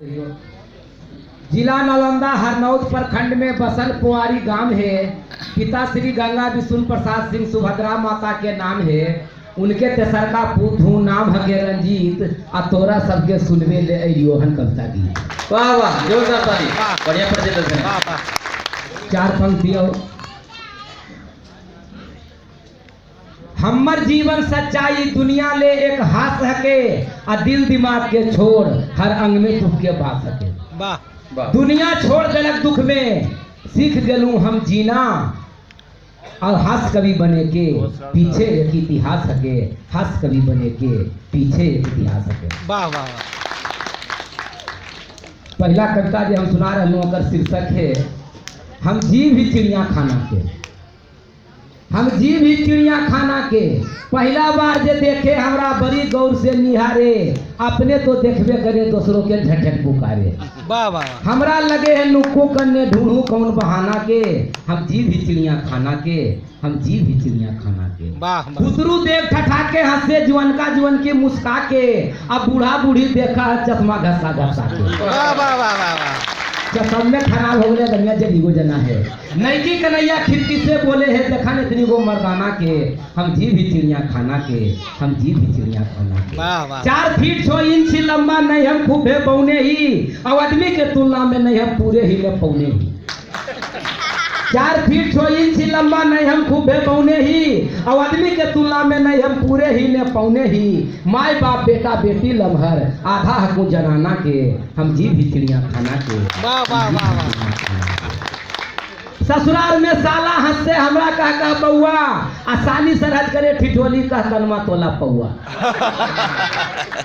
जिला नालंदा हरनौत प्रखंड में बसल पुआरी गांव है। पिता श्री गंगा विष्णु प्रसाद सिंह सुभद्रा माता के नाम है। उनके तेसर का पुत्र हूँ, नाम है रंजीत। आ तोरा सबके सुनबे ले अलियो हन कविता गीत। वाह वाह, जोरदार ताली, बढ़िया प्रेजेंटेशन है। वाह वाह। चार पंक्ति और। हमर जीवन सच्चाई दुनिया ले एक हास हके, आ दिल दिमाग के छोड़ हर अंग में दुख के बास हके। वाह वाह। दुनिया छोड़ देलक दुख में सीख गेलूं हम जीना, और हंस कवि बने के पीछे एक इतिहास हके। हंस कवि बने के पीछे एक इतिहास हके। वाह वाह वाह। पहला कविता जो हम सुना रहे ओकर शीर्षक है हम जी भी चिड़िया खाना के। हम जी भी चिड़िया खाना के पहला बार जे देखे हमरा बड़ी गौर से निहारे, अपने तो देखबे करे दूसरों के झटझट पुकारे। वाह वाह वाह। हमरा लगे है नुक्को कन्ने ढूंढू कौन बहाना के, हम जी भी चिड़िया खाना के, हम जी भी चिड़िया खाना के। वाह वाह। बुतरू देख ठठा के हंसे जुअन का जुअन की मुस्का के, अब बूढ़ा बूढ़ी देखा है चश्मा घसा घसा के। वाह वाह वाह वाह वाह। चश्मे में खराब हो गया दुनिया जब गो जना है। नैकी कन्हैया खिड़की से बोले है देखा न इतनी गो मर्दाना के, हम जी भी चिड़िया खाना के, हम जी भी चिड़िया खाना के। वाह वाह। 4 फीट 6 इंच लंबा नहीं हम खूब है पौने ही, और आदमी के तुलना में नहीं हम पूरे ही में पौने ही। 4 फीट 6 इंच लंबा नहीं हम खूब है पौने ही, और आदमी के तुलना में नहीं हम पूरे ही में पौने ही। माए बाप बेटा बेटी लमहर आधा हकू जनाना के, हम जी भी चिड़िया खाना के। वाह वाह वाह वाह। ससुराल में साला हंसे हमरा कह कह बउआ, आ साली सरहद करे ठिठोली कह कनमा तोला पौआ।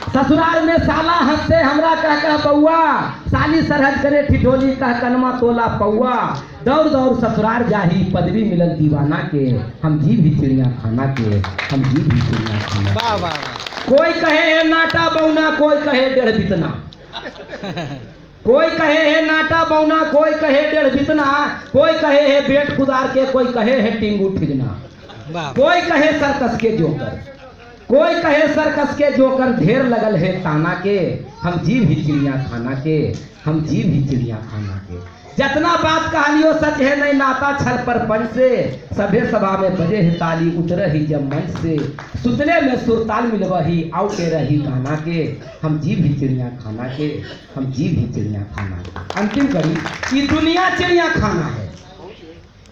ससुराल में साला हंसे हमरा कह कह बउआ, साली सरहद करे ठिठोली कह कनमा तोला पौआ। दौड़ दौड़ ससुराल जाही पदवी मिलल दीवाना के, हम जी भी चिड़िया खाना के, हम जी भी चिड़िया खाना के। वाह वाह वाह। कोई कहे है नाटा बौना, कोई कहे डेढ़ बितना। कोई कहे है नाटा बौना, कोई कहे डेढ़ बितना। कोई कहे है बेट कुदार के, कोई कहे है टिंगू ठिगना। वाह। कोई कहे सर्कस के जोकर, कोई कहे सर्कस के जोकर ढेर लगल है ताना के, हम जी भी चिड़िया खाना के, हम जी भी चिड़िया खाना के। जितना बात कहानियों सच है नहीं नाता छल पर पंच से, सभे सभा में बजे है ताली उतर ही जब मंच से। सुतले में सुरताल मिलवही आउ के रही गाना के, हम जी भी चिड़िया खाना के, हम जी भी चिड़िया खाना के। अंतिम कड़ी, ये दुनिया चिड़िया खाना है,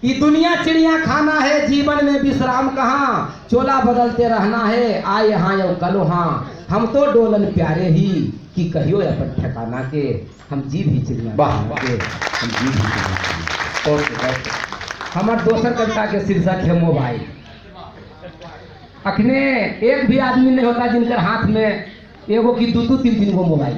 ये दुनिया चिड़िया खाना है, जीवन में विश्राम कहाँ, चोला बदलते रहना है, आए यहाँ या कल वहाँ, हम तो डोलन प्यारे ही कि कहियो अपन ठिकाना के, हम जी भी चिड़िया वाह, खाना वाह। के, हम जी भी चिड़िया खाना के। Okay, okay. हमार दोसर कविता के शीर्षक है मोबाइल। अखने एक भी आदमी नहीं होता जिनके हाथ में एगो की दू दू तीन तीन गो मोबाइल।